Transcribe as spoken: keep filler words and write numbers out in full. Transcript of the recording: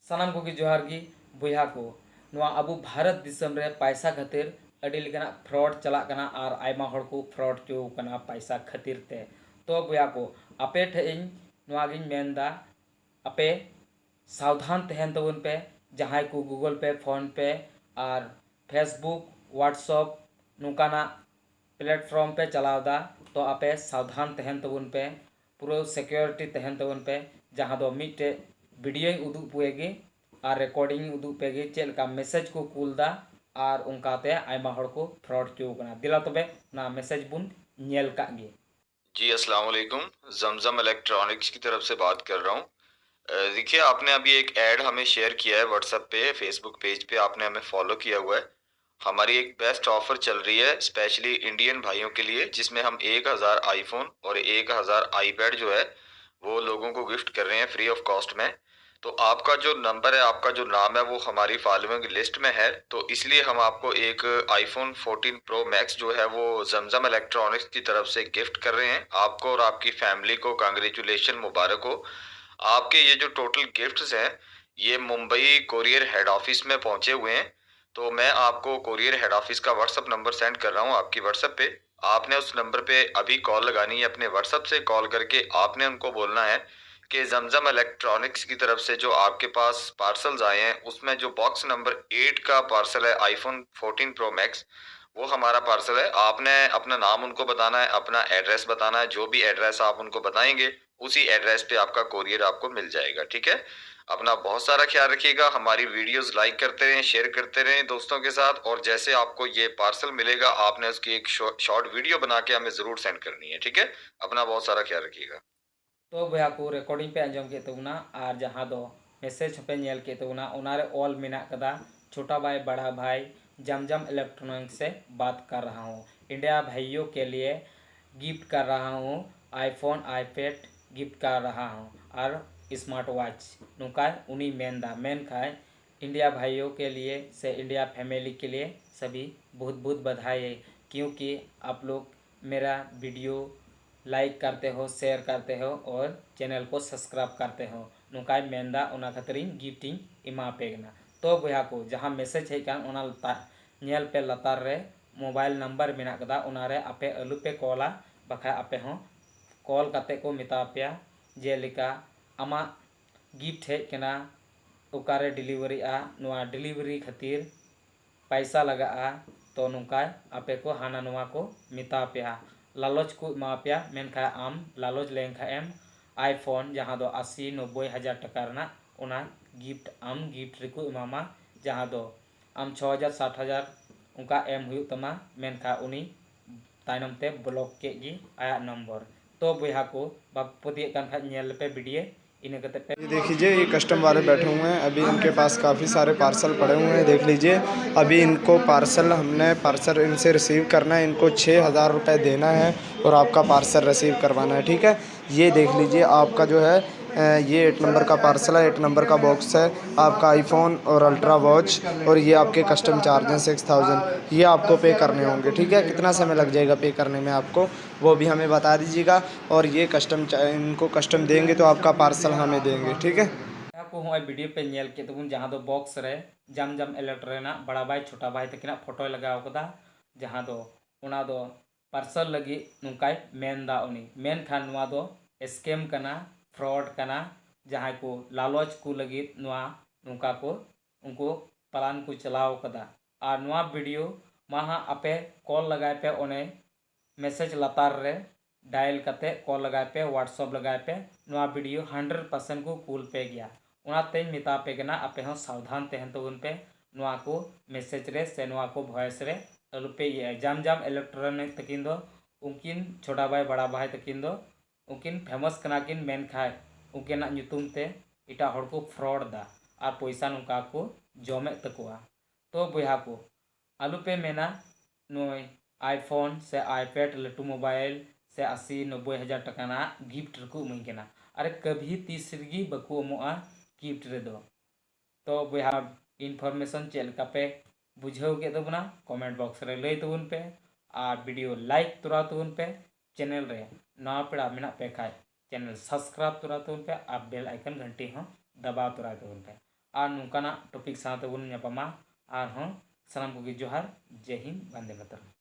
ᱥᱟᱱᱟᱢ ᱠᱚᱜᱮ ᱡᱚᱦᱟᱨ ᱜᱮ ᱵᱚᱭᱦᱟ ᱠᱚ᱾ ᱱᱚᱣᱟ ᱟᱵᱚ ᱵᱷᱟᱨᱚᱛ ᱫᱤᱥᱚᱢ ᱨᱮ ᱯᱟᱭᱥᱟ ᱠᱷᱟᱹᱛᱤᱨ ᱟᱹᱰᱤ ᱞᱮᱠᱟᱱᱟᱜ fraud ᱪᱟᱞᱟᱜ ᱠᱟᱱᱟ ᱟᱨ ᱟᱭᱢᱟ ᱦᱚᱲ ᱠᱚ fraud ᱦᱚᱪᱚ ᱠᱟᱱᱟ ᱯᱟᱭᱥᱟ ᱠᱷᱟᱹᱛᱤᱨ ᱛᱮ᱾ ᱛᱚ ᱵᱚᱭᱦᱟ ᱠᱚ, ᱟᱯᱮ ᱴᱷᱮᱱ ᱤᱧ ᱱᱚᱣᱟ ᱜᱤᱧ ᱢᱮᱱ ᱮᱫᱟ, ᱟᱯᱮ ᱥᱟᱵᱫᱷᱟᱱ ᱛᱟᱦᱮᱱ ᱛᱟᱵᱚᱱ ᱯᱮ᱾ ᱡᱟᱦᱟᱸᱭ ᱠᱚ Google Pay, PhonePe ᱟᱨ Facebook, WhatsApp ᱱᱚᱝᱠᱟᱱᱟᱜ platform ᱯᱮ ᱪᱟᱞᱟᱣ ᱮᱫᱟ, ᱛᱚ ᱟᱯᱮ ᱥᱟᱵᱫᱷᱟᱱ ᱛᱟᱦᱮᱱ ᱛᱟᱵᱚᱱ ᱯᱮ, ᱯᱩᱨᱟᱹ security ᱛᱟᱦᱮᱱ ᱛᱟᱵᱚᱱ ᱯᱮ᱾ ᱡᱟᱦᱟᱸ ᱫᱚ ᱢᱤᱫᱴᱮᱡ videoᱧ ᱩᱫᱩᱜ ᱯᱮ ᱜᱮ ᱟᱨ recording ᱩᱫᱩᱜ ᱯᱮ ᱜᱮ, ᱪᱮᱫ ᱞᱮᱠᱟ message ᱠᱚ ᱠᱩᱞ ᱮᱫᱟ ᱟᱨ ᱚᱱᱠᱟᱛᱮ ᱟᱭᱢᱟ ᱦᱚᱲ ᱠᱚ fraud ᱦᱚᱪᱚ ᱠᱟᱱᱟ᱾ ᱫᱮᱞᱟ ᱛᱚᱵᱮ ᱚᱱᱟ message ᱵᱚᱱ ᱧᱮᱞ ᱠᱟᱜ ᱜᱮ᱾ जी, अस्सलाम वालेकुम। जमजम इलेक्ट्रॉनिक्स की तरफ से बात कर रहा हूँ। अ, देखिए, आपने अभी एक ऐड हमें शेयर किया है WhatsApp पे, Facebook पेज पे आपने हमें फॉलो किया हुआ है। हमारी एक बेस्ट ऑफर चल रही है स्पेशली इंडियन भाइयों के लिए, जिसमें हम एक हज़ार आईफोन और एक हज़ार आईपैड जो है वो लोगों को गिफ्ट कर रहे हैं फ्री ऑफ कॉस्ट में। तो आपका जो नंबर है, आपका जो नाम है, वो हमारी फॉलोइंग लिस्ट में है, तो इसलिए हम आपको एक आईफोन फ़ोर्टीन प्रो मैक्स जो है वो जमजम इलेक्ट्रॉनिक्स की तरफ से गिफ्ट कर रहे हैं। आपको और आपकी फैमिली को कांग्रेचुलेशन, मुबारक हो। आपके ये जो टोटल गिफ्ट्स हैं, ये मुंबई कोरियर हेड ऑफिस में पहुंचे हुए हैं। तो मैं आपको कोरियर हेड ऑफिस का WhatsApp नंबर सेंड कर रहा हूँ आपकी WhatsApp पे। आपने उस नंबर पे अभी कॉल लगानी है, अपने WhatsApp से कॉल करके आपने उनको बोलना है कि जमजम इलेक्ट्रॉनिक्स की तरफ से जो आपके पास पार्सल्स आए हैं, उसमें जो बॉक्स नंबर एट का पार्सल है आईफोन फ़ोर्टीन प्रो मैक्स, वो हमारा पार्सल है। आपने अपना नाम उनको बताना है, अपना एड्रेस बताना है, जो भी एड्रेस आप उनको बताएंगे उसी एड्रेस पे आपका कोरियर आपको मिल जाएगा। ठीक है, अपना बहुत सारा ख्याल रखिएगा। हमारी वीडियोस लाइक करते रहें, शेयर करते रहें दोस्तों के साथ, और जैसे आपको ये पार्सल मिलेगा, आपने उसकी एक शॉर्ट वीडियो बना के हमें ज़रूर सेंड करनी है। ठीक है, अपना बहुत सारा ख्याल रखिएगा। ᱛᱚ ᱵᱚᱭᱦᱟ ᱠᱚ, recording ᱯᱮ ᱟᱸᱡᱚᱢ ᱠᱮᱫ ᱛᱟᱵᱚᱱᱟ ᱟᱨ ᱡᱟᱦᱟᱸ ᱫᱚ message ᱦᱚᱸᱯᱮ ᱧᱮᱞ ᱠᱮᱫ ᱛᱟᱵᱚᱱᱟ, ᱚᱱᱟᱨᱮ ᱚᱞ ᱢᱮᱱᱟᱜ ᱠᱟᱫᱟ, ᱪᱷᱳᱴᱟ ᱵᱷᱟᱭ ᱵᱟᱲᱟ ᱵᱷᱟᱭ, ᱡᱟᱢᱡᱟᱢ ᱤᱞᱮᱠᱴᱨᱚᱱᱤᱠ ᱥᱮ ᱵᱟᱛ ᱠᱟᱨ ᱨᱟᱦᱟ ᱦᱩᱸ, ᱤᱱᱰᱤᱭᱟ ᱵᱷᱟᱭᱭᱳ ᱠᱮ ᱞᱤᱭᱮ ᱜᱤᱯᱷᱴ ᱠᱟᱨ ᱨᱟᱦᱟ ᱦᱩᱸ, iPhone iPad ᱜᱤᱯᱷᱴ ᱠᱟᱨ ᱨᱟᱦᱟ ᱦᱩᱸ ᱟᱨ ᱥᱢᱟᱨᱴ ᱣᱟᱪ, ᱱᱚᱝᱠᱟ ᱩᱱᱤ ᱢᱮᱱᱫᱟ᱾ ᱢᱮᱱᱠᱷᱟᱱ ᱤᱱᱰᱤᱭᱟ ᱵᱷᱟᱭᱭᱳ ᱠᱮ ᱞᱤᱭᱮ ᱥᱮ ᱤᱱᱰᱤᱭᱟ ᱯᱷᱮᱢᱮᱞᱤ ᱠᱮ ᱞᱤᱭᱮ ᱥᱟᱵᱷᱤ ᱵᱚᱦᱩᱛ ᱵᱚᱦᱩᱛ ᱵᱟᱫᱷᱟᱭ ᱦᱮ, ᱠᱤᱭᱩᱸᱠᱤ ᱟᱯ ᱞᱳᱜ ᱢᱮᱨᱟ ᱵᱷᱤᱰᱤᱭᱳ ᱞᱟᱭᱤᱠ ᱠᱟᱨᱛᱮ ᱦᱳ, ᱥᱮᱭᱟᱨ ᱠᱟᱨᱛᱮ ᱦᱳ ᱚᱨ ᱪᱮᱱᱮᱞ ᱠᱳ ᱥᱟᱵᱥᱠᱨᱟᱭᱤᱵ ᱠᱟᱨᱛᱮ ᱦᱳ᱾ ᱱᱚᱝᱠᱟᱭ ᱢᱮᱱᱫᱟ, ᱚᱱᱟ ᱠᱷᱟᱹᱛᱤᱨᱤᱧ gift ᱤᱧ ᱮᱢᱟ ᱯᱮ ᱠᱟᱱᱟ᱾ ᱛᱚ ᱵᱚᱭᱦᱟ ᱠᱚ, ᱡᱟᱦᱟᱸ message ᱦᱮᱡ ᱟᱠᱟᱱ ᱚᱱᱟ ᱞᱟᱛᱟᱨ ᱧᱮᱞ ᱯᱮ, ᱞᱟᱛᱟᱨ ᱨᱮ mobile number ᱢᱮᱱᱟᱜ ᱠᱟᱫᱟ, ᱚᱱᱟ ᱨᱮ ᱟᱯᱮ ᱟᱞᱚ ᱯᱮ ᱠᱚᱞᱟ, ᱵᱟᱠᱷᱟᱡ ᱟᱯᱮ ᱦᱚᱸ ᱠᱚᱞ ᱠᱟᱛᱮ ᱠᱚ ᱢᱮᱛᱟ ᱯᱮᱭᱟ ᱡᱮᱞᱮᱠᱟ ᱟᱢᱟᱜ gift ᱦᱮᱡ ᱠᱟᱱᱟ, ᱚᱠᱟᱨᱮ deliveryᱜᱼᱟ, ᱱᱚᱣᱟ delivery ᱠᱷᱟᱹᱛᱤᱨ ᱯᱟᱭᱥᱟ ᱞᱟᱜᱟᱜᱼᱟ᱾ ᱛᱚ ᱱᱚᱝᱠᱟ ᱟᱯᱮ ᱠᱚ ᱦᱟᱱᱟ ᱱᱚᱣᱟ ᱠᱚ ᱢᱮᱛᱟ ᱯᱮᱭᱟ, ᱞᱟᱞᱚᱪ ᱠᱚ ᱮᱢᱟ ᱯᱮᱭᱟ᱾ ᱢᱮᱱᱠᱷᱟᱱ ᱟᱢ ᱞᱟᱞᱚᱪ ᱞᱮᱱᱠᱷᱟᱱ ᱮᱢ iPhone ᱡᱟᱦᱟᱸ ᱫᱚ ᱟᱥᱤ ᱱᱚᱵᱵᱳᱭ ᱦᱟᱡᱟᱨ ᱴᱟᱠᱟ ᱨᱮᱱᱟᱜ ᱚᱱᱟ gift ᱟᱢ gift ᱨᱮᱠᱚ ᱮᱢᱟᱢᱟ, ᱡᱟᱦᱟᱸ ᱫᱚ ᱟᱢ ᱪᱷᱚ ᱦᱟᱡᱟᱨ ᱥᱟᱛ ᱦᱟᱡᱟᱨ ᱚᱱᱠᱟ ᱮᱢ ᱦᱩᱭᱩᱜ ᱛᱟᱢᱟ᱾ ᱢᱮᱱᱠᱷᱟᱱ ᱩᱱᱤ ᱛᱟᱭᱱᱚᱢ ᱛᱮ block ᱠᱮᱫ ᱜᱮ ᱟᱭᱟᱜ number᱾ ᱛᱚ ᱵᱚᱭᱦᱟ ᱠᱚ, ᱵᱟᱯᱮ ᱯᱟᱹᱛᱭᱟᱹᱜ ᱠᱟᱱ ᱠᱷᱟᱡ ᱧᱮᱞ ᱞᱮᱯᱮ video, ᱤᱱᱟᱹ ᱠᱟᱛᱮ ᱯᱮ ये देखिए, ये कस्टम वाले बैठे हुए हैं, अभी इनके पास काफ़ी सारे पार्सल पड़े हुए हैं। देख लीजिए, अभी इनको पार्सल, हमने पार्सल इनसे रिसीव करना है, इनको छः हज़ार रुपये देना है और आपका पार्सल रिसीव करवाना है, ठीक है। ये देख लीजिए, आपका जो है, अ, ये एट नंबर का पार्सल है, एट नंबर का बॉक्स है, आपका आईफोन और अल्ट्रा वॉच, और ये आपके कस्टम चार्ज हैं सिक्स थाउजेंड, ये आपको पे करने होंगे, ठीक है। कितना समय लग जाएगा पे करने में आपको, वो भी हमें बता दीजिएगा। और ये कस्टम चा-, इनको कस्टम देंगे तो आपका पार्सल हमें देंगे, ठीक है। ᱠᱚ ᱦᱚᱸᱜᱼᱚᱭ video ᱯᱮ ᱧᱮᱞ ᱠᱮᱫ ᱛᱟᱵᱚᱱ, ᱡᱟᱦᱟᱸ ᱫᱚ box ᱨᱮ ᱡᱟᱢ ᱡᱟᱢ electro ᱨᱮᱱᱟᱜ ᱵᱟᱲᱟ ᱵᱷᱟᱭ ᱪᱷᱳᱴᱟ ᱵᱷᱟᱭ ᱛᱟᱹᱠᱤᱱᱟᱜ ᱯᱷᱳᱴᱳᱭ ᱞᱟᱜᱟᱣ ᱠᱟᱫᱟ, ᱡᱟᱦᱟᱸ ᱫᱚ ᱚᱱᱟ ᱫᱚ ᱯᱟᱨᱥᱟᱞ ᱞᱟᱹᱜᱤᱫ ᱱᱚᱝᱠᱟᱭ ᱢᱮᱱᱫᱟ ᱩᱱᱤ, ᱢᱮᱱᱠᱷᱟᱱ ᱱᱚᱣᱟ ᱫᱚ scam ᱠᱟᱱᱟ, fraud ᱠᱟᱱᱟ᱾ ᱡᱟᱦᱟᱸᱭ ᱠᱚ ᱞᱟᱞᱚᱪ ᱠᱚ ᱞᱟᱹᱜᱤᱫ ᱱᱚᱣᱟ ᱱᱚᱝᱠᱟ ᱠᱚ ᱩᱱᱠᱩ plan ᱠᱚ ᱪᱟᱞᱟᱣ ᱠᱟᱫᱟ᱾ ᱟᱨ ᱱᱚᱣᱟ video ᱢᱟ ᱦᱟᱸᱜ ᱟᱯᱮ call ᱞᱟᱜᱟᱭ ᱯᱮ ᱚᱱᱮ message ᱞᱟᱛᱟᱨ ᱨᱮ dial ᱠᱟᱛᱮ call ᱞᱟᱜᱟᱭ ᱯᱮ, WhatsApp ᱞᱟᱜᱟᱭ ᱯᱮ, ᱱᱚᱣᱟ video hundred percent ᱠᱚ ᱠᱩᱞ ᱯᱮ ᱜᱮᱭᱟ᱾ ᱚᱱᱟᱛᱮᱧ ᱢᱮᱛᱟ ᱯᱮ ᱠᱟᱱᱟ, ᱟᱯᱮ ᱦᱚᱸ ᱥᱟᱵᱫᱷᱟᱱ ᱛᱟᱦᱮᱱ ᱛᱟᱵᱚᱱ ᱯᱮ, ᱱᱚᱣᱟ ᱠᱚ message ᱨᱮ ᱥᱮ ᱱᱚᱣᱟ ᱠᱚ voice ᱨᱮ ᱟᱞᱚ ᱯᱮ ᱤᱭᱟᱹᱭᱟ᱾ ᱡᱟᱢ ᱡᱟᱢ electro ᱨᱤᱱᱤᱡ ᱛᱟᱹᱠᱤᱱ ᱫᱚ, ᱩᱱᱠᱤᱱ ᱪᱷᱳᱴᱟ ᱵᱷᱟᱭ ᱵᱟᱲᱟ ᱵᱷᱟᱭ ᱛᱟᱹᱠᱤᱱ ᱫᱚ ᱩᱱᱠᱤᱱ famous ᱠᱟᱱᱟ ᱠᱤᱱ, ᱢᱮᱱᱠᱷᱟᱡ ᱩᱱᱠᱤᱱᱟᱜ ᱧᱩᱛᱩᱢ ᱛᱮ ᱮᱴᱟᱜ ᱦᱚᱲ ᱠᱚ fraud ᱫᱟ ᱟᱨ ᱯᱚᱭᱥᱟ ᱱᱚᱝᱠᱟ ᱠᱚ ᱡᱚᱢᱮᱫ ᱛᱟᱠᱚᱣᱟ᱾ ᱛᱚ ᱵᱚᱭᱦᱟ ᱠᱚ, ᱟᱞᱚ ᱯᱮ ᱢᱮᱱᱟ ᱱᱩᱭ iPhone ᱥᱮ iPad ᱞᱟᱹᱴᱩ mobile ᱥᱮ ᱟᱥᱤ ᱱᱚᱵᱵᱳᱭ ᱦᱟᱡᱟᱨ ᱴᱟᱠᱟ ᱨᱮᱱᱟᱜ gift ᱨᱮᱠᱚ ᱤᱢᱟᱹᱧ ᱠᱟᱱᱟ᱾ ᱟᱨᱮ ᱠᱟᱹᱵᱷᱤ ᱛᱤᱥ ᱨᱮᱜᱮ ᱵᱟᱠᱚ ᱮᱢᱚᱜᱼᱟ gift ᱨᱮᱫᱚ᱾ ᱛᱚ ᱵᱚᱭᱦᱟ, information ᱪᱮᱫ ᱞᱮᱠᱟ ᱯᱮ ᱵᱩᱡᱷᱟᱹᱣ ᱠᱮᱫ ᱛᱟᱵᱚᱱᱟ comment box ᱨᱮ ᱞᱟᱹᱭ ᱛᱟᱵᱚᱱ ᱯᱮ, ᱟᱨ video like ᱛᱚᱨᱟ ᱛᱟᱵᱚᱱ ᱯᱮ᱾ Channel ᱨᱮ ᱱᱟᱣᱟ ᱯᱮᱲᱟ ᱢᱮᱱᱟᱜ ᱯᱮ ᱠᱷᱟᱡ channel subscribe ᱛᱚᱨᱟ ᱛᱟᱵᱚᱱ ᱯᱮ ᱟᱨ bell icon ᱜᱷᱟᱱᱴᱤ ᱦᱚᱸ ᱫᱟᱵᱟᱣ ᱛᱚᱨᱟᱭ ᱛᱟᱵᱚᱱ ᱯᱮ᱾ ᱟᱨ ᱱᱚᱝᱠᱟᱱᱟᱜ topic ᱥᱟᱶ ᱛᱮᱵᱚᱱ ᱧᱟᱯᱟᱢᱟ᱾ ᱟᱨᱦᱚᱸ ᱥᱟᱱᱟᱢ ᱠᱚᱜᱮ ᱡᱚᱦᱟᱨ, ᱡᱟᱭ ᱦᱤᱱᱫ, ᱵᱟᱱᱫᱮ ᱢᱟᱛᱟᱨᱟᱢ᱾